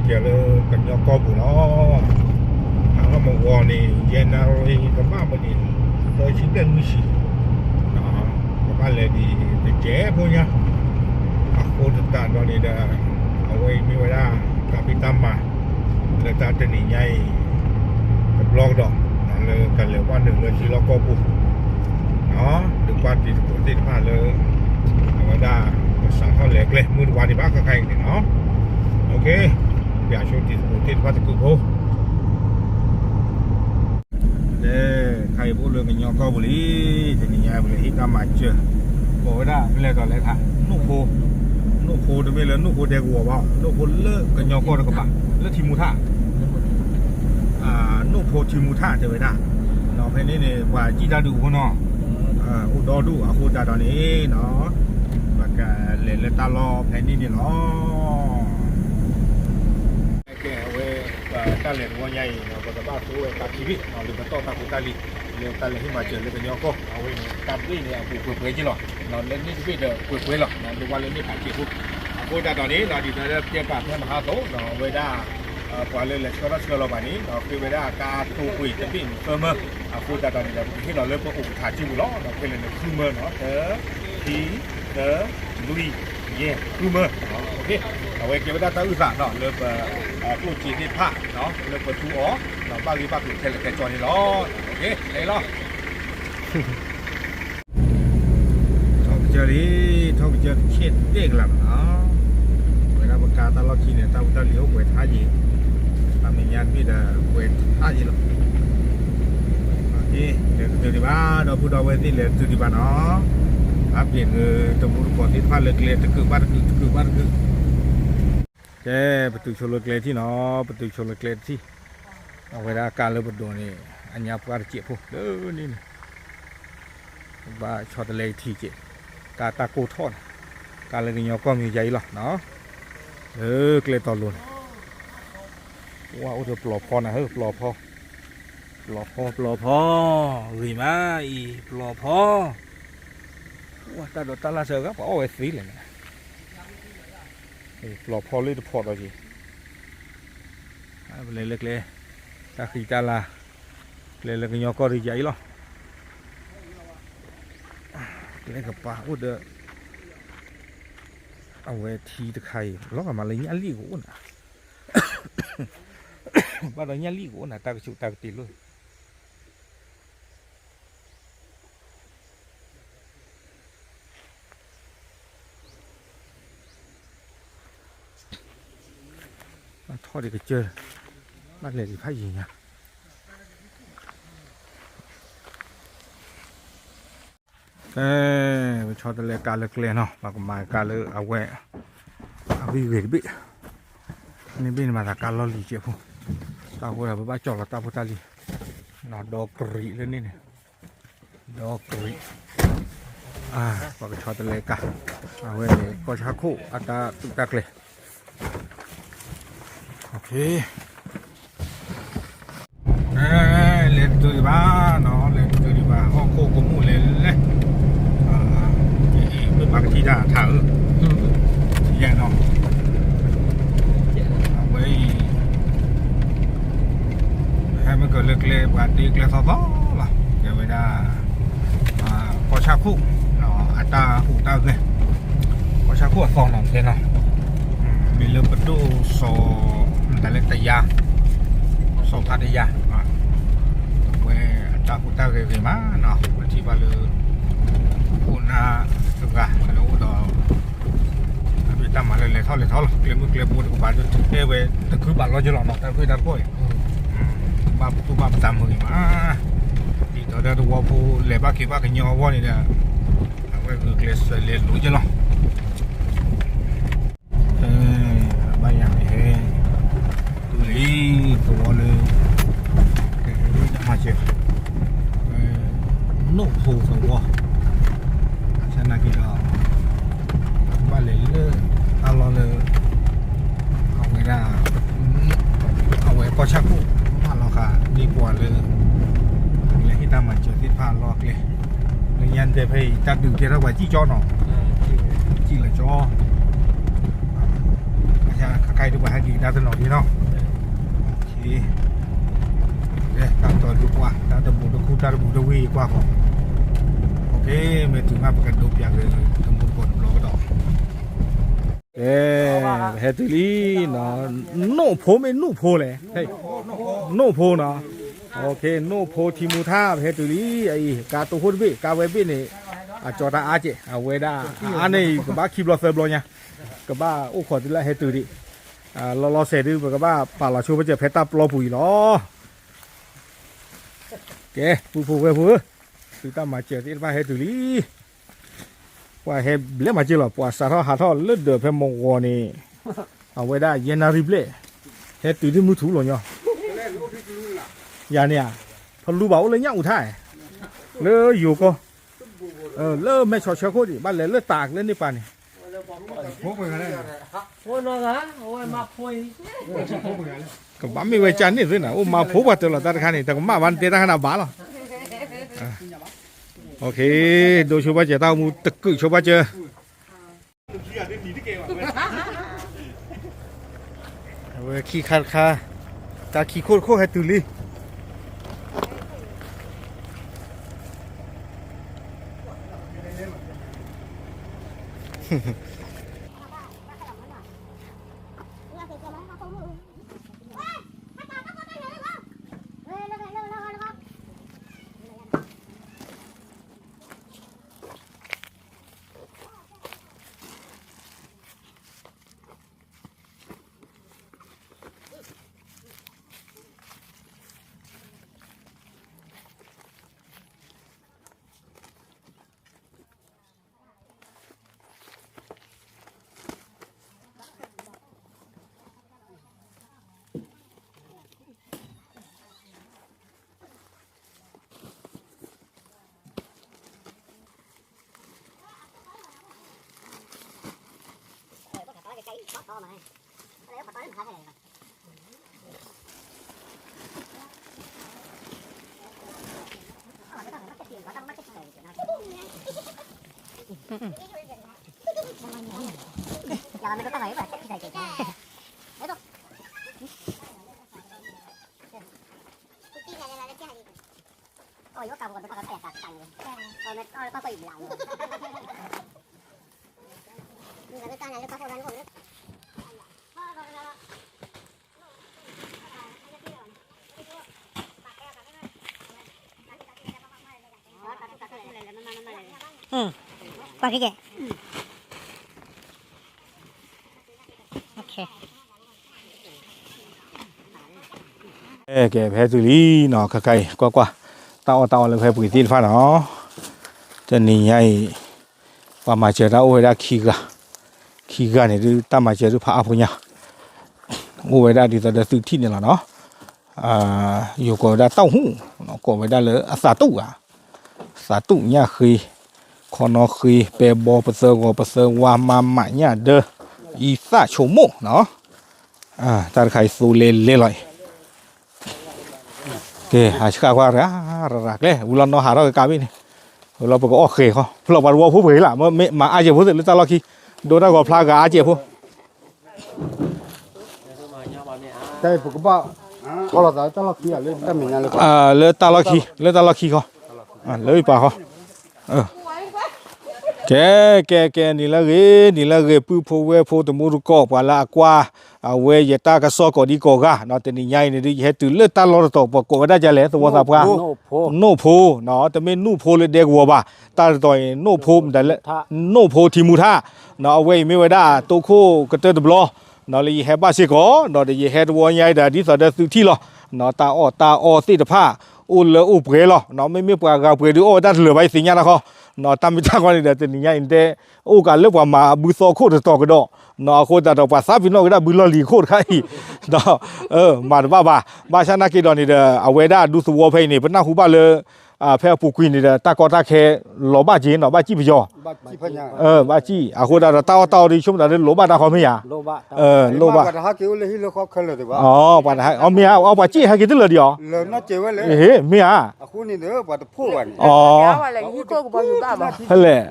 ကဲလၢကညီကီၢ်ပူၤလီၤ. အနီၢ်မဂီၤန့ၣ် ယဲၢ်နၣ်ရံၣ်ကဘၣ်မ့ၢ်န့ၣ် သၢဆံဘျဲၣ်လွံၢ်ဆံ, ကဘၣ်လဲၤဒ်တကဲးဖိညါ, အဃိသတးဒီးန့ၣ်ဒီး အဝဲအံၤမ့ၢ်ဝဲဒၣ် တၢ်ဖံးတၢ်မၤ လၢတၢ်တနံၤညါအံၤ တဘျီကဒီး လၢကလဲၤဝဲနုာ်လၢထံလီၢ်ကီၢ်ပူၤ ဒီးကွၢ်တံၤသကိးသ့ၣ်တဖၣ်လၢ အဝဲဒၣ် ပစးထီၣ်လဲၤကျဲမုၢ်တဝါဒံးဘၣ်ခဲခါအံၤန့ၣ်လီၤ. ပၠးဆိတံၤသကိးသ့ၣ်တဖၣ်တကုးဖိ လၢခါအံၤပအိၣ်လၢကညီကီၢ်ပူၤလံ, တနံၤညါပလဲၤဟ့ၣ်တၢ်မၤစၢၤ, ကိးဝဲဒၣ်ဖဲလဲၣ်ဒီးလဲၤခါ, နိၣ်ဖိ, နိၣ်ဖိတမ့ၢ်လၢနိၣ်ဖိဒဲကဝီၤဘၣ်, နိၣ်ဖိလၢကညီကီၢ်တကပၤ, လၢထံမူထၣ်, နိၣ်ဖိထံမူထၣ်တဲဝဲဒၣ်, ဒီးဖဲန့ၣ်န့ၣ် ပှၤစံၣ်တၢ်ဒုးအဃိနီၤ, အိၣ်ဒီဒူၣ်အဃိသတးဒီးန့ၣ်နီၤ, ပကလဲၤလၢတၢ်လီၢ်ဖဲန့ၣ်န့ၣ်လီၤ. ကဲ အဝဲ တၢ်လဲၤတဝီညါအံၤ ပကဘၣ်သိဝဲတၢ်ခံဘ့ၣ် လၢပတီၢ်တၢ်ဖိတၢ်လံၤ လၢတၢ်လဲၤဟ့ၣ်မၤစၢၤလၢကညီကီၢ် အဝဲန့ၣ် တၢ်တဘ့ၣ်န့ၣ် အပူၤပှဲၤပှဲၤက့လီၤ, လၢန့ၣ်တဘ့ၣ်ဒီးပှဲၤပှဲၤလီၤ, ဒိးဝါလၢန့ၣ်ဖးက့ဖိ, အဃိသတးဒီးန့ၣ် ဒ်သိးလၢပတဲပာ်ဖဲမဟါသိး အဝဲဒၣ် ပှၤလၢလဲၤဆှၢထီၣ်ဆှၢလီၤဘၣ်န့ၣ် ဃ့ဝဲဒၣ်ကါတိၢ်ကွံာ်တဘ့ၣ်မုၢ်သၢမၢ, အဃိသတးဒီးန့ၣ်ဒီး ပကဟ့ၣ်လီၤလၢပအိၣ်ကထးက့ပူၤလီၤ, ခဲလၢာ်န့ၣ်ဃုမၢနီၤ, တၢ ခံ သၢ လွံၢ် ယဲၢ် ဃုမၢ, အဝဲကဲဝဲဒၣ်တၢ်အုၣ်သးလၢပကျိၣ်စ့သ့ၣ်တဖၣ် လၢပသူအီၤ ဘၣ်ဂ့ၢ်ဘၣ်ကျိၤခဲလၢာ်ခဲဆ့န့ၣ်လီၤ, လီၤ. ထီၣ်ကစၢၢ်လံ, ထီၣ်ကစၢၢ်တဆဲးတဲကလးနီၤ, ဝဲဒၣ်ပကါတၢ်လီၢ်ခံန့ၣ် တၢ်ဖိတၢ်လံၤအိၣ်ပှဲၤထါယံၤ, တၢ်မဲာ်ညါတဘ့ၣ်ဒီးပှဲၤထါယံၤလီၤ. လဲၤတတုၤဒံးဘၣ်, ဒီပုၢ်ဒီဝဲၢ်သ့ၣ်လဲၤတတုၤဒံးဘၣ်နီၤ, အါပ့ၤကတမူတကိးသ့ၣ်တဖၣ်လၢကျဲတကုးဘၣ်တကုး တကုးဘၣ်တကုး, ကဲ ပတုၤဆိလၢကျဲတထံၣ်နီၤ, ပတုၤဆိလၢကျဲတထံၣ်, အဝဲဒၣ်ကါလၢပဒိးန့ၣ် အညါပှၢ်တစဲးဖိလၢန့ၣ်န့ၣ် ဘၣ်ဆီတလဲကထံက့, ကါတၢ်ကိၢ်ထီၣ်န့ၣ်, ကါလၢကညီကီၢ်မံၤယါအံၤလီၤ, လၢကျဲတီၤလိၤန့ၣ်, ဝါအိၣ်ဒီးပျီၤဖီနၤဧၢ, ပျီၤဖီ, ပျီၤဖီ ပျီၤဖီ, ဂ့ၤမးအံၤ ပျီၤဖီ, ဝါတၢ်ဒိးတၢ်လၢ်ဆၢဂၤ ပှၤအီၣ်ဝဲသ့လဲၣ်န့ၣ်, ပျီၤဖီလၢတဖီၣ်ဒီးက့ၤ, ပလဲၤလၢကျဲ, တၢ်ဃံတၢ်လၤ, ကျဲလၢကညီကီၢ်ဒီးယါအံၤလီၤ, ကျဲကပၤအိၣ်ဒီး အဝဲထံတခါအံၤ လီၤဂာ်မးလၢညၣ်လံၣ်ကအိၣ်နၤ, ဘၣ်ဒီးညၣ်လံၣ်ကအိၣ်နၤ တၢ်ကဆူးတၢ်ကတ့ၢ်လိၣ်, ဘၣ်ထီၣ်ဒံးကစၢၢ်, ဘၣ်လဲၤဒံးဖးယံၤညါ ကဲ, ပဆီတလဲကါလၢကျဲနီၤ, ပကမၤကါလၢအဝဲ အဂံၢ်ဂ့ၤတဘ့ၣ်, န့ၣ်ဘ့ၣ်န့ၣ်မၤသးကါလီၢ်လံၤကဲးဖိ, တၢ်ဃိဒီးပဘၣ်ကၠီၣ်လီၤတၢ်ဖိတၢ်လံၤ, ဒီးကရံးလၢန့ၣ်န့ၣ်, ဒီးကရံး, ပကဆီတလဲကါ, အဝဲန့ၣ် ကီၢ်ဆၣ်ခိၣ်အတၢ်သူၣ်တၢ်ကျဲၤ လဲၤတတုၤဒံးဘၣ်နီၤ, လဲၤတတုၤဒံးဘၣ် ဟီၣ်ခိၣ်ကမူၣ်လဲၤလဲၣ်, မ့ၢ်ပှၤကထံၣ်တၢ်ထါဧၢ, ယဲၢ်နီၤ, အဝဲအံၤ ဟဲမ့ၢ်ကလၢကျဲပှၤတ့ကျဲသီသီလီၤ, ကဲဝဲဒၣ် ကီၢ်ဆၣ်ခိၣ် အတၢ်ဟူးတၢ်ဂဲၤ, ကီၢ်ဆၣ်ခိၣ်အသီနီၤ ခဲနီၤ, မ့ၢ်လၢပဒိၣ်စီၤ မတၤလဲၣ်တယါ, စီၤဖးတယါ, အဝဲအတၢ်ဟူးတၢ်ဂဲၤဂ့ၤမးနီၤ, ပထံၣ်ဘၣ်လၢ ခိၣ်နၢ်တဂၤလၢအိၣ်ဒီး တၢ်ဖံးတၢ်မၤလၢလဲၤထီၣ်လဲၤထီလီၤ, ကျဲမုၢ်ကျဲဘိတကပၤ တဲဝဲတခုဘၣ်လီၤကလီၤနီၤ, တၢ်ဖံးတၢ်မၤအိၣ်, ဘၣ်ပသူၣ်ဘၣ်ပသးမုာ်ဂ့ၤမး, ဒ်သိးဒီးသဝီဖိလဲၤဘၣ်က့ၤဘၣ်ကညီအဂီၢ်န့ၣ်ဒီး အဝဲဂုာ်ကျဲးစၢးလဲၤလိၤကလီၤ. ဘၣ်ယၤမ့ၢ်ဟဲ တုၤလံသဝီလၢ ကဲမၤစၢၤ နိၣ်ဖိသဝီ ဆၢနာ်က့ဒီး ဘၣ်လဲၤလၢတၢ်လီၢ်လၢ အဝဲဒၣ် အဝဲကီၢ်ဆၣ်ခိၣ် မၢလီၤဃာ် ဒ်ပှၤလၢ လဲၤဟ့ၣ်တၢ်မၤစၢၤသ့ၣ်တဖၣ်အလီၢ်အကျဲ လၢညါတဲဖဲအံၤ တၢ်ဒုးကဲထီၣ်ပှၤစံၣ်ကၠီနီၤ စံၣ်လီၤကၠီ ခါခါအံၤဒ်ပှၤဟဲက့ၤက တနီၤက့ၤနီၤ, တၢ်တဒူပှၤ တၢ်တဘူးတခူ တၢ်တဘူးတဝံၤကွၢ်ဃီ, မ့ၢ်တုၤမးပကဒိးပၠးက့ၤ တမူတကိးတဘျီကဒီး, ကဲ, ပဟဲတုၤလံနီၤ, နိၣ်ဖိမ့ၢ်နူၣ်ဖိလဲၣ်, နိၣ်ဖိနီၤ, နိၣ်ဖိထံမူထါ ပဟဲတုၤလံ, အအံၤ ကါတိၢ်ခိၣ်တဘ့ၣ် ကါဝဲဘ့ၣ်န့ၣ်, အကၠီတၢ်အါကဲး အဝဲဒၣ်, အါန့ၣ် ကဘၣ်ခံဘျီသၢဘျီညါ, ကဘၣ်အိၣ်ခိးတုၤလၢဟဲတုၤဒံး, လီၤလီၤဆဲးဒုး ပကဘၣ်ပာ်လီၤဆိပစၢၤဖဲတၢ်ပျီပူၤအံၤလီၤ. ကဲ ပုၢ်ဖိဝဲၢ်ဖိဧၢ, သုတၢ်မၤစၢၤသ့ၣ်တဖၣ်ဟဲတုၤလံ, ပှၤဟဲဘျဲၣ်မၤစၢၤလီၤ, ပှၤစးထီၣ်ဟးထီၣ်လၢဒၢးဖဲမဂီၤန့ၣ်, အဝဲဒၣ်ယဲၢ်နၣ်ရံၣ်ဘျဲၣ်, ဟဲတုၤဒ်မုၢ်ထူလီၤညီ, ယၤန့ၣ်ဧါ, ဖလူဘၣ်အိၣ်လၢညၣ်အူထါ, လၢယိၤကီၢ်, လၢမဲၢ်ဆီးဆၢခိၣ်ဒံး ဘၣ်လဲၤလၢတၢ်လၢန့ၣ်ပၤန့ၣ် ကဘၣ်မ့ၢ်ဝဲကၢ်န့ၣ်သ့နၤ အိၣ်မၤဖိပှၤတၢၢ်လီၤတၢ်တခါန့ၣ် တကမၣ်ဘၣ်နတဲတၢ်ခါနၤဘၣ်လီၤ. ဒိဆိပာ်စၢၤတၢ်အိၣ်မူတကုးဆိပာ်စၢၤ အဝဲခံခါတခါ, တၢ်ခံခိၣ်တခိၣ်ဟဲတုၤလံ. ပှၤကကဲ, ကဲ ပဟဲတုၤလံနီၤ ခဲခါအံၤ ကွၢ်ကွၢ်, တၢ်အီၣ်တၢ်အီလၢပဟဲပှ့ၤသ့ၣ်တဖၣ်နီၤ, တနံၤညါအံၤ ပှၤမၤစၢၤတၢ်အိၣ်ဝဲဒၣ်ခံဂၤ, ခံဂၤန့ၣ်ဒုး တၢ်မၤစၢၤဒုးဖးအါဖိညါ, အိၣ်ဝဲဒၣ်ဒ်သိးဒီးသုးထံၣ်န့ၣ်လီၤနီၤ, ယိၤကိးဝဲဒၣ်တၢ်ဟူၣ်, ကိးဝဲဒၣ်လၢအသးတူၣ်ဧါ, သးတူၣ်ညၣ်ဃ့, ခီနီဃ့, ပဲဘီပသၢဂီၤပသၢဝါ မၤမးညၣ်ဒၢ, အံသၣ်ဆိကမိၣ်နီၤ, တၢ်တခါအံၤသိလဲလဲလီၤအံၤ, ကဲ ဟးဆှၣ်ကွၢ်ရၤရၤကျဲ ဝံၤလီၤနီၢ်ဟးထီၣ်ကကးဘ့ၣ်န့ၣ်, ဝံၤလီၤပကအီၣ်ဃဲၤဃီ ဖျီၣ်ပှၤတဝီဖိပှဲၤလၢ် မ့ၢ်မၤအါကဲဖိသ့ၣ်လၢတၢ်လီၢ်ခံ, ဒိတၢ်ဂီၤဖျါဂၤအါကဲဖိ တၢ်ပကဘၣ် ထီလီၤသးလၢတၢ်လီၢ်ခံ လၢတၢ်မဲာ်ညါလၢ လၢတၢ်လီၢ်ခံ လၢတၢ်လီၢ်ခံဃီ, လၢပာ်ဃီ, ကဲ ကဲ ကဲ နံၤလၢအဂ့ၤ နံၤလၢအဂ့ၤ ပုၢ်ဖိဝဲၢ်ဖိတမူတကိး ပှၤလၢအကွၢ် အဝဲယတၢ်ကစီၣ်ကိးဒံကိးဂၤ တနံၤညါအံၤန့ၣ်ဒုး ယဟဲတုၤလၢတၢ်လီၢ်တတီၤ ပှၤကိးဝဲဒၣ်ဒ်လဲၣ် သဝီသးပှၢ် နိၣ်ဖိ, တမ့ၢ်နူၣ်ဖိလၢဒဲကဝီၤဘၣ်, တၢ်တတီၤအံၤ နိၣ်ဖိ နိၣ်ဖိထံမူထါ, အဝဲအံၤမ့ၢ်ဝဲဒၣ်တိခိၣ်ကတၢၢ်တဘျီ လၢယဟဲဘၣ်စ့ၢ်ကီး ဒီးယဟဲတဝီညါအံၤဒီး ဒ်သိးဒီးသုထံၣ်လီၤ, တၢ်အီၣ်တၢ်အီသ့ၣ်တဖၣ် အိၣ်လၢအိၣ်ပှဲၤလီၤ, မ့မ့ၢ်ပှၤဂၤပှဲၤဒုးအီၣ်ဝဲတၢ်တလၢာ်ဘၣ် ယသ့ၣ်ညါတၢ်ဃီ, တၢ်မ့ၢ်တၢ်ဂီၢ်န့ၣ်ဒီး တနံၤညါအံၤတဲ အိၣ်ကးလၢပှၤမၤဘုသီခိၣ်တတီၤကဒီး, အဃိသတးဒီးပှၤသးပ့ၤနီၣ်က့ၤဒၣ်ဘုလီၢ်လံၤခိၣ်တခါအံၤ, ဒီး မၤတဘၣ်ဘၣ်, ဘၣ်ဆၣ်နာ်က့ဒီးန့ၣ်ဒီး အဝဲဒၣ်ဒူသဝီဖဲအံၤန့ၣ် ပနၢ်ဟူဘၣ်လၢ ဖဲအပူၤကွံာ်န့ၣ်ဒီး တၢ်ကီတၢ်ခဲ လီၤဘၣ်က့ၤနီၤ ဘၣ်စံၣ်ပယီၤ ဘၣ်စံၣ်, အဃိသတးဒီးတၢ်အီၣ်တၢ်အီဒ်ဆိကမိၣ်သးလၢလိၣ်ဘၣ်တၢ်ဃီမ့ၢ်ဧါ, လိၣ်ဘၣ်, ပှၤတဟးက့ၤအိၣ်လၢဟံၣ်လၢဃီခဲလၢာ်ဒံးဘၣ်, အီ ပှၤတဟး အီ မ့ၢ်ဧါ, အီ ပှၤစံၣ်ဟဲက့ၤတလၢာ်ဒံးအီၤ, မ့ၢ်ဧါ, အဃိန့ၣ်ဒီးပှၤတဖိးဘၣ်န့ၣ်, အီ ဖဲလဲၣ်,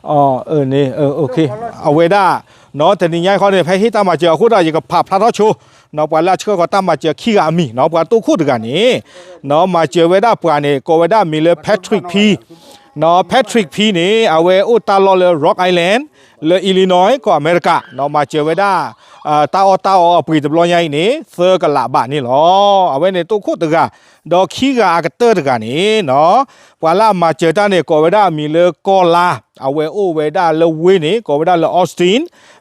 အီ အၢန့ၣ် အဝဲဒၣ် နီၢ် တနံၤညါအံၤဃီန့ၣ် ဖဲဟ့ၣ်တၢ်မၤစၢၤအဃိဒီး ယကဖးဖျါထီၣ်ဆိ နီၢ် ပှၤလၢအဆှၢဃီၤတၢ်မၤစၢၤခံဂၤအမံၤ နီၢ် ပှၤတိၢ်ခိၣ်တဂၤန့ၣ် နီၢ် မၤစၢၤဝဲဒၣ်ပှၤန့ၣ် ကိးဝဲဒၣ်မံၤလၢ Patrick P နီၢ် Patrick P န့ၣ် အဝဲအိၣ်တၢ်လီၢ်လၢ Rock Island လၢ Illinois ကီၢ်အမဲရကၤ နီၢ် မၤစၢၤဝဲဒၣ် တၢ်အီၣ်တၢ်အီအပှ့ၤတဘျီညါအံၤန့ၣ် သၢကလးဘးန့ၣ်လီၤ. အဝဲန့ၣ်တိၢ်ခိၣ်တဂၤ ဒီးခံဂၤအကတၢၢ်တဂၤန့ၣ် နီၢ် ပှၤလၢအမၤစၢၤတၢ်န့ၣ် ကိးဝဲဒၣ်အမံၤလၢကီၢ်လါ အဝဲအိၣ်ဝဲဒၣ်လၢဝ့ၢ်န့ၣ် ကိးဝဲဒၣ်လၢ Austin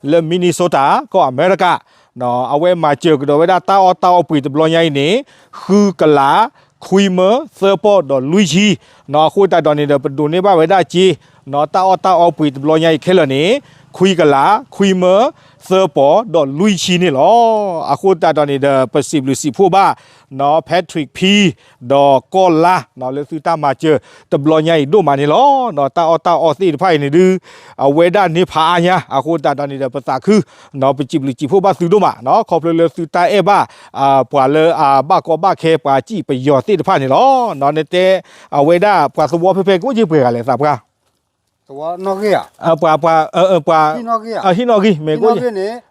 လၢ Minnesota ကီၢ်အမဲရကၤ နီၢ် အဝဲမၤစၢၤကဒီးဝဲဒၣ်တၢ်အီၣ်တၢ်အီပှ့ၤတဘျီညါအံၤန့ၣ် ဃုကလး ခွံမၢ သၢပီၢ်ဒီးလွံၢ်ဆံ နီၢ် အဃိသတးဒီးန့ၣ်ဒီး ပဒိးန့ၢ်ဘၣ်ဝဲဒၣ်စ့ နီၢ် တၢ်အီၣ်တၢ်အီပှ့ၤတဘျီညါအံၤခဲလၢာ်န့ၣ် ခွံကလး ခွံမၢ သၢပီၢ်ဒီးလွံၢ်ဆံန့ၣ်လီၤ. အဃိသတးဒီးန့ၣ်ဒီး ပစံးဘျုးစံးဖှိၣ်ဘၣ် နီၢ် Patrick P ဒီးကီၢ်လါ နီၢ် လၢသုတၢ်မၤစၢၤတဘျီညါအံၤဒိၣ်မးန့ၣ်လီၤ. နီၢ် တၢ်အီၣ်တၢ်အီသ့ၣ်တဖၣ်အံၤန့ၣ်ဒုး အဝဲဒၣ်န့ၢ်ဖးအါညါ အဃိသတးဒီးန့ၣ်ဒီး ပသးခု နီၢ် ပစံးဘျုးစံးဖှိၣ်ဘၣ်သုဒိၣ်မး နီၢ် ခီဖျိလၢသုတၢ်အဲၣ်ဘၣ် ပှၤလၢအဘၣ်ကီဘၣ်ခဲ ပှၤစံၣ်ပယီၤသ့ၣ်တဖၣ်န့ၣ်လီၤ. နီၢ် နတဲ အဝဲဒၣ်ပှၤသဝီဖဲဖဲကအိၣ်က့ၤပှဲၤဂၤလဲၣ်သးပှၢ် သဝီနီၣ်ဂံၢ်ဧါ, ပှၤ ပှၤ ဟံၣ်နီၣ်ဂံၢ် မ့ၢ်ကအိၣ် လွံၢ်က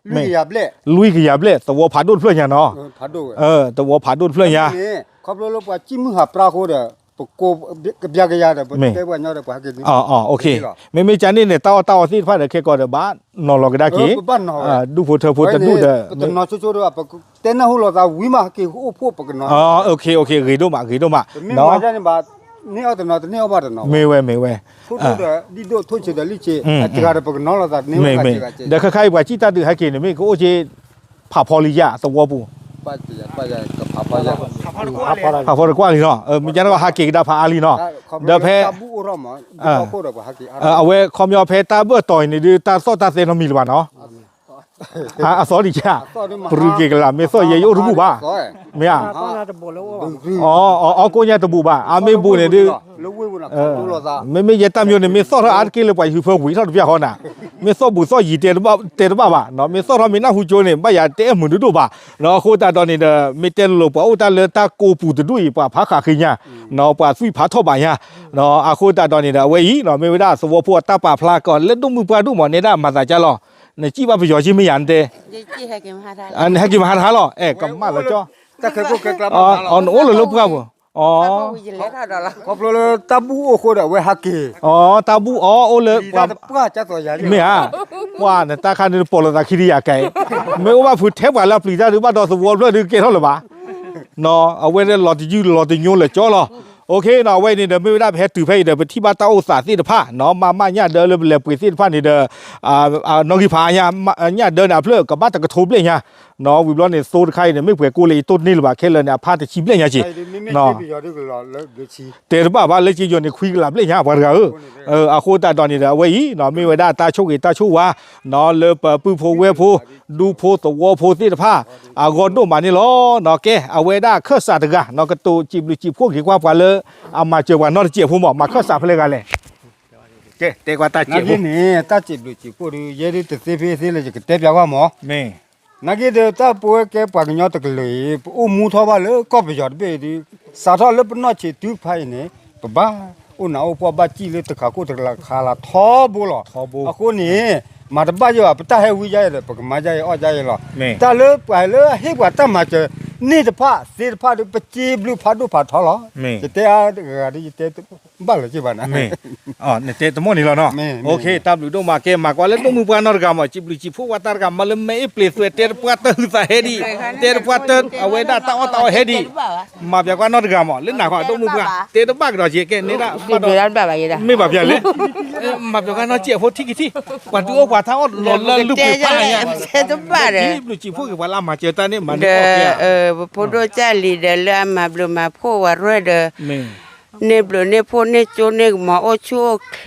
ယၤဘျဲၣ် သဝီဖးဒိၣ်တဖျၢၣ်ညါနီၤ, သဝီဖးဒိၣ်တဖျၢၣ်ညါ, ခီဖျိလၢပှၤစံၣ်မုၢ်ဟးပြၢ်အဃိဒီး ပကိးကဘျါကယၤဒီး ပတဲပှၤညီဒီးပှၤဟဲက့ၤန့ၣ်, အီၤ မ့မ့ၢ်ကန့ၣ်န့ၣ် တၢ်အီၣ်တၢ်အီသ့ၣ်တဖၣ်ဒီးခဲကီးဒီး ဘၣ်နီၤလီၤကဒါက့ၤ, ဒူၣ်ဖိထၢဖိတဒူၣ်ဒီး ပတနီၤဆိဆိဒီး ပတဲနၢ်ဟူလိာ်သးဝံၤမး ဟဲက့ၤအိၣ်ဖှိၣ်ပကနီၤ, ဂ့ၤဒိၣ်မး ဂ့ၤဒိၣ်မး, မ့ၢ်ဝဲ မ့ၢ်ဝဲ, ဒီးခဲခါအံၤပှၤစံၣ်တၢ်ဒုးဟဲက့ၤန့ၣ် မ့ၢ်ကအိၣ်က့ၤ ဖးဖီလံယါသဝီပူၤ, ဖးဖီတကွၢ်လံနီၤ, မ့ၢ်ကဟဲက့ၤကဒါဖးအါလံနီၤ, ဒီးဖဲ အဝဲခီပညီဖဲတၢ်ဘၢၣ်တီၤအံၤန့ၣ်ဒုး တၢ်သီၣ်တၢ်သဲနီတမံၤလၢၤဘၣ်နီၤ, အသီဒံးကါ, ပရူးက့ၤကလာ် မ့ၢ်သီၣ်ယဲယအိၣ်တဘူၣ်ဘၣ်, မ့ၢ်ဧါ, အီၣ်ကိးညါတဘူၣ်ဘၣ် အမ့ၢ်ဘူၣ်န့ၣ်ဒုး မ့မ့ၢ်ယဲတၢ်မံၤန့ၣ် မ့ၢ်သီၣ်ထီၣ်အါတက့ၢ်လၢပှၤယဟုဖၢဝံၤထီၣ်တပျၢ်ဃီနၤ, မ့ၢ်သီၣ်ဘူၣ်သီၣ်ယံၤတဲတဘၣ်ဘၣ်, မ့ၢ်သီၣ်ထီၣ်မ့ၢ်နၢ်ဟူကၠိန့ၣ် ဘၣ်ယၤတအဲၣ်မုာ်ဒုးဒိၣ်ဘၣ်, အဃိသတးဒီးန့ၣ်ဒီး မ့ၢ်တဲလိၤလိၤပှၤအိၣ်တၢ်လၢတၢ်ကိးပူၤတဒူၣ်အံၤ ပှၤဖးဃာ်ဃ့ညါ, ပှၤသွံၣ်ဖးထီၣ်ဘၣ်ညါ, အဃိသတးဒီးန့ၣ်ဒီး အဝဲအံၤ မ့ၢ်ဝဲဒၣ်သဝီဖိအတၢ်ပာ်ဖျါကီးလၢဒိၣ်မုၢ်ပှၢ်ဒိၣ်မး နဲဒၣ်မၤသးကၢ်လီၤ, နစံၣ်ဘၣ်ပယီၤက့မ့ၢ်ယၤနတဲ နဟဲက့ၤမဟါထါလီၤ, အဲ ကမၣ်လီၤကၠီ, နအိၣ်လၢလၢပှၢ်ပူၤ, ခီဖျိလၢတၢ်ဘူၣ်အိၣ်အဃိဒီး အဝဲဟးက့ၤ, တၢ်ဘူၣ်အီၤအိၣ်လၢပှၤ, မ့ၢ်ဧါ, ပှၤနတၢ်ခါန့ၣ် ပိာ်လိာ်သးခံဒံးယၤကဲ, မ့ၢ်အိၣ်ဘၣ်ဖုးထဲပှၤလၢအပျံၤတၢ်ဒုးဘၣ်ဒီးသဝီဖျၢၣ်ဒုးကဲထီၣ်လၢၤဘၣ်, အဝဲလၢလီၤတယုၢ်လီၤတညိလၢာ်ကၠီလီၤ, အဝဲန့ၣ်ဒီး မ့ၢ်ဝဲဒၣ်ပဟဲတုၤဖဲအံၤဒီး ပထံၣ်ဘၣ်တၢ်အိၣ်သးသ့ၣ်တဖၣ် နီၢ် မၤမၢ်ညၣ်ဒၢလၢပလဲၤပှ့ၤသ့ၣ်တဖၣ်န့ၣ်ဒီး နီၣ်ဂံၢ်ဖးအါညါ, ညၣ်ဒၢန့ၣ်အဖျၢၣ်ကဘၣ်တကထိဘျဲၣ်ညါ, နီၢ် ဝံၤဘျီန့ၣ် သိတခါအံၤန့ၣ် မ့ၢ်ပှဲၤကိၢ်လၢယတိၢ်တန့ၢ်လၢၤဘၣ် ခဲလၢာ်န့ၣ် အဖးတဆံဘျဲၣ်ညါက့ၤ, တဲတဘၣ်ဘၣ် လၢက့ယိာ်န့ၣ် ခွံကလးဘျဲၣ်ညါ ပှၤတဂၤဧၢ, အဃိသတးဒီးန့ၣ်ဒီး အဝဲအံၤ နီၢ် မ့ၢ်ဝဲဒၣ်တၢ်ဆိၣ်ဂ့ၤတၢ်ဆိၣ်ဝါ နီၢ် လၢပပုၢ်ဖိဝဲၢ်ဖိ ဒူဖိသဝီဖိသ့ၣ်တဖၣ် အဂီၢ်ဒိၣ်မးန့ၣ်လီၤ, နီၢ် ကဲ အဝဲဒၣ်ခၢၣ်စးတဂၤ နီၢ် ကတိၤစံးဘျုးစံးဖှိၣ်က့ၤကွၢ်ပှၤလၢ အမၤစၢၤပှၤနီတစဲးဖိမး မၤခၢၣ်စးဖဲလဲၣ်ဂၤလဲၣ်, ကဲ တဲကွၢ်တၢ်စဲးဖိ, တၢ်စံးဘျုးစံးဖှိၣ်ဒီး ယဲဒၣ်တသ့ဖဲသ့လၢယကတဲပျးကွၢ်မး, နာ်က့ဒီး တၢ်ပဝဲကဲပှၤကညီတကလုာ်အံၤ ပအိၣ်မူထီၣ်ဘၣ်လၢကီၢ်ပယီၤတဘ့ၣ်အံၤဒီး စးထီၣ်လၢပနီၢ်ဆံးတုၤတဖၣ်အံၤန့ၣ် ပဘၣ်အိၣ်ဖှီၣ်ဘၣ်စံၣ်လၢတခးခိၣ်တခးလၤထီဘိလီၤ, အဃိန့ၣ် မၤတဘၣ်ယဲဘၣ် ပတၢ်ဟဲဝံယါအံၤဒီး ပကမၤယါအံၤအီၣ်ယါအံၤလီၤ, တၢ်လၢပှၤလၢအဟ့ၣ်ပှၤတၢ်မၤစၢၤန့ၣ်တဖၣ်သ့ၣ်တဖၣ်ဒီး ပစံးဘျုးဖးဒိၣ်ဖးထီလီၤ, ယတဲအါတဂၤဒီး ယတဲဘၣ်လၢၤက့ဘၣ်နၤ နတဲတမီၢ်န့ၣ်လီၤနီၤ, တၢ်ဘျုးဒိၣ်မး ကဲမၤကွၢ်လၢဒိၣ်မုၢ်ပှၢ်နီတဂၤမး စံးဘျုးစံးဖှိၣ်ဝဲတၢ်တဂၤမး လၢမဲအ့ၣ်ပျ့ၤသွဲၣ် တဲတပှၢ်တၢ်ဟုးသးဟဲဒံး, တဲတပှှၢ်တၢ် အဝဲဒၣ်တၢ်အီၣ်တၢ်အီဟဲဒံး, မၤပျးကွၢ်နီတဂၤမး လၢနၤဃီဒိၣ်မုၢ်ပှၢ် တဲတဘၣ်ကဒီးက့ၤ ကဲန့ၣ်ဒၣ်ဘၣ်ဒီး မ့ၢ်ဘၣ်ပျးလဲၣ်, မၤပျးကွၢ်နီတစဲးဖိထံၣ်က့ၤထံၣ်, ပှၤဒုးအိၣ်ပှၤတၢ်အီၣ်လီၤလၢလုၢ်ပှ့ၤဖးညါ, စံးဘျုးစံးဖှိၣ်က့ၤပှၤလၢအမၤစၢၤတၢ်န့ၣ် မၤန့ၢ်အီၣ်က့ၤဧါ ဖိဒိၣ်ကၢ်လံၤဒီး လၢအမၤဘျုးမၤဖှိၣ်ဝဲရဲၣ်ဒီး န့ၢ်ဘျုးန့ၢ်ဖှိၣ်န့ၢ်ကၠိန့ၢ်ကမီၤ အိၣ်ဆူၣ်အိၣ်ချ့ မၤသ့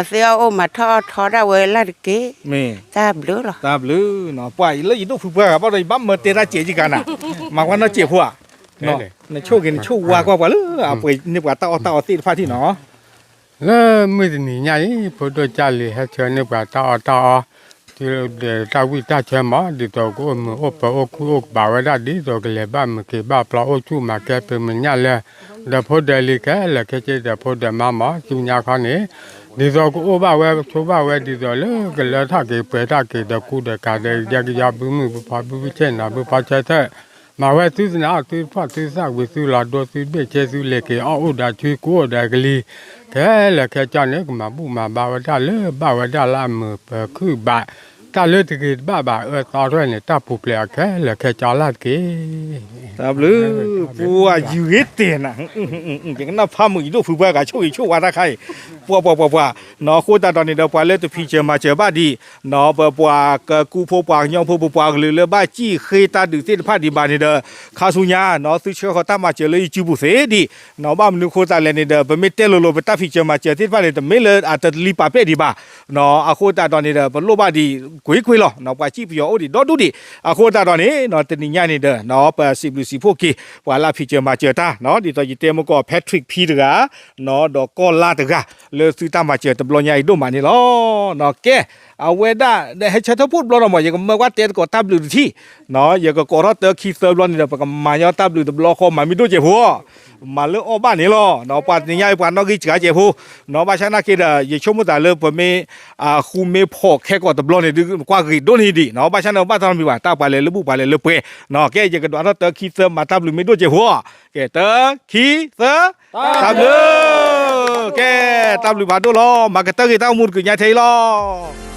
အီၣ်အိၣ်မၤထီၣ်အီၣ်ထီဒၣ်ဝဲလၢ်တက့ၢ်, တၢ်ဘျုးလီၤ, တၢ်ဘျုး, ပှၤအံၤလၢယဒိၣ်ဖုပှၢ်ဂၤဘၣ်ဒီး ယဘၣ်မၢတဲတၢ်စဲးကကါနၤ, မၤကွၢ်နီၢ်စဲးဖိဧါ, နဆိၣ်ဂ့ၤနဆိၣ်ဝါကွၢ်ပှၤလၢအပှ့ၤန့ၢ်ပှၤတၢ်အီၣ်တၢ်အီသ့ၣ်တဖၣ်ထံၣ်နီၤ လၢမုၢ်တနံၤညါအံၤ ဖိဒိၣ်ကၢ်လံၤဟဲဆှၢန့ၢ်ပှၤတၢ်အီၣ်တၢ်အီ, ဒီးတၢ်ဝံၣ်တၢ်ဆၢမး ဒ်သိးကအိၣ်မုာ်အိၣ်ပၢၤအိၣ်ခုၣ်အိၣ်ကဘးဝဲဒၣ် ဒ်သိးကလဲၤဘၣ်မုာ်က့ၤဘၣ်ပျီ အိၣ်ဆူၣ်မၤကဲပမုာ်ညၣ်လၢ ဒီဖိဒီလံၤခဲလၢာ်ခဲဆ့ ဒီဖိဒီမါမး ဆူညါခီန့ၣ် ဒ်သိးကအိၣ်ဘၣ်ဝဲဆိဘၣ်ဝဲ ဒ်သိးလၢကလၢထီၣ်က့ၤပှဲၤထီၣ်က့ၤ ဒီးကူဒီးကၤဒီး ယဲကယီဘုမုၢ်ဘုဖီဘုဖုဆ့ၣ်နီၤ ဘုဖီဆၢထၢၣ် မၤဝဲသုသနၢ်အီၣ်သုဖှီၣ်သုသၣ်ဝံၤ သုလီၤဒိသုဘ့ၣ်ဆ့သုလဲၤက့ၤအီၣ်အိၣ်ဒီးထွံကူအိၣ်ဒီးကလံၤ ခဲလၢာ်ခဲဆ့န့ၣ် ကမၤဘူၣ်မၤဘါဝဲဒၣ်လၢဘၣ်ဝဲဒၣ်လၢအမုာ်ပၢၤခုၣ်ဘး တၢ်လၢတဂ့ၤတဘၣ်ဘၣ်အၢသီတဖၣ်န့ၣ် တၢ်ပူၤဖျဲးအီၤခဲလၢာ်ခဲဆ့လၢ်တက့ၢ်. တၢ်ဘျုး ပှၤယုၢ်ဂ့ၤတ့ၢ်နၤ ယကနၣ်ဖးမုာ်ယဒိၣ်ဖုပှၢ်ဂၤဆိၣ်ဂ့ၤဆိၣ်ဝါတၢ်ခါအံၤ ပှၤပှၤပှၤပှၤ နီၢ်အဃိသတးဒီးန့ၣ်ဒီး ပှၤလၢတဖံးစၢၤမၤစၢၤဘၣ်ဒံး နီၢ်ပပှၤကကူဖိပှၤကညီဖိ ပပှၤကလုာ်လၢဘၣ်စံၣ်ဃ့တၢ်ဒုးသ့ၣ်တဖၣ်ဒံးဘၣ်န့ၣ်ဒီး ခါဆူညါ နီၢ်သုဆှၢဃီၤတၢ်မၤစၢၤလၢယစုပူၤသ့ဒံး နီၢ်ဘၣ်မနုၤအဃိသတးလဲၣ်န့ၣ်ဒီး ပမ့ၢ်တဲလိၤလိၤ ပတၢ်ဖံးစၢၤမၤစၢၤသ့ၣ်တဖၣ်န့ၣ် တမ့ၢ်လၢအတလံပာ်ပဲာ်ဒံးဘၣ် နီၢ်အဃိသတးဒီးန့ၣ်ဒီး ပလိၣ်ဘၣ်ဒံးကွ့ၢ်ကွ့ၢ်လီၤ နီၢ်ပှၤစံၣ်ပယီၤအိၣ်ဒံးဒီဒူၣ်ဒံး အဃိသတးဒီးန့ၣ် နီၢ်တနံၤညါန့ၣ်ဒီး နီၢ်ပစံးဘျုးစံးဖှိၣ်က့ၤ ပှၤလၢဖံးစၢၤမၤစၢၤတၢ် နီၢ်ဒ်သိးယတဲမ့ၢ်ကီး Patrick P တဂၤ နီၢ်ဒီးကီၢ်လါတဂၤ လၢသုတၢ်မၤစၢၤတဘျီညါအံၤဒိၣ်မးန့ၣ်လီၤ နီၢ်ကဲ အဝဲဒၣ် ဟဲဆၢထၢၣ်ဖှိၣ်တဘျီဒီးမး ယကမၢကွၢ်တဲသကိးတၢ်ဘျုးတထံၣ် နီၢ် ယကကိးထီၣ်တၢခံသၢဘျီန့ၣ်ဒီး ပကမၤညီတၢ်ဘျုးတဘျီဃီ မၤမ့ၢ်ဒိၣ်စဲးဖိ မၤလၢအီၣ်ဘၣ်န့ၣ်လီၤ နီၢ်ပှၤတနံၤညါအံၤပှၤနီၣ်ဂံၢ်စှၤစဲးဖိ နီၢ်ဘၣ်ဆၣ်နာ်က့ဒီး ယဆိကမိၣ်သးလၢပမ့ၢ် ဃူမ့ၢ်ဖိးခဲကိာ်တဘျီန့ၣ်ဒုး ကွၢ်ဂ့ၤဒိၣ်န့ၢ်ဒံး နီၢ်ဘၣ်ဆၣ်န့ၣ် ဘၣ်သီမံၤဘၣ် တၢ်ပှၤလဲၤလၢဘူၣ်ပှၤလဲၤလၢပှဲၤ နီၢ်ကဲ ယကဒွးထီၣ်တၢခံသၢမၤတၢ်ဘျုးမ့ၢ်ဒိၣ်စဲးဖိ ကဲ တၢ ခံ သၢ တၢ်ဘျုး ကဲ တၢ်ဘျုးဖးဒိၣ်လီၤ မၤကတၢၢ်ဂ့ၤတၢ်အိၣ်မူတကုးညါထဲအံၤလီၤ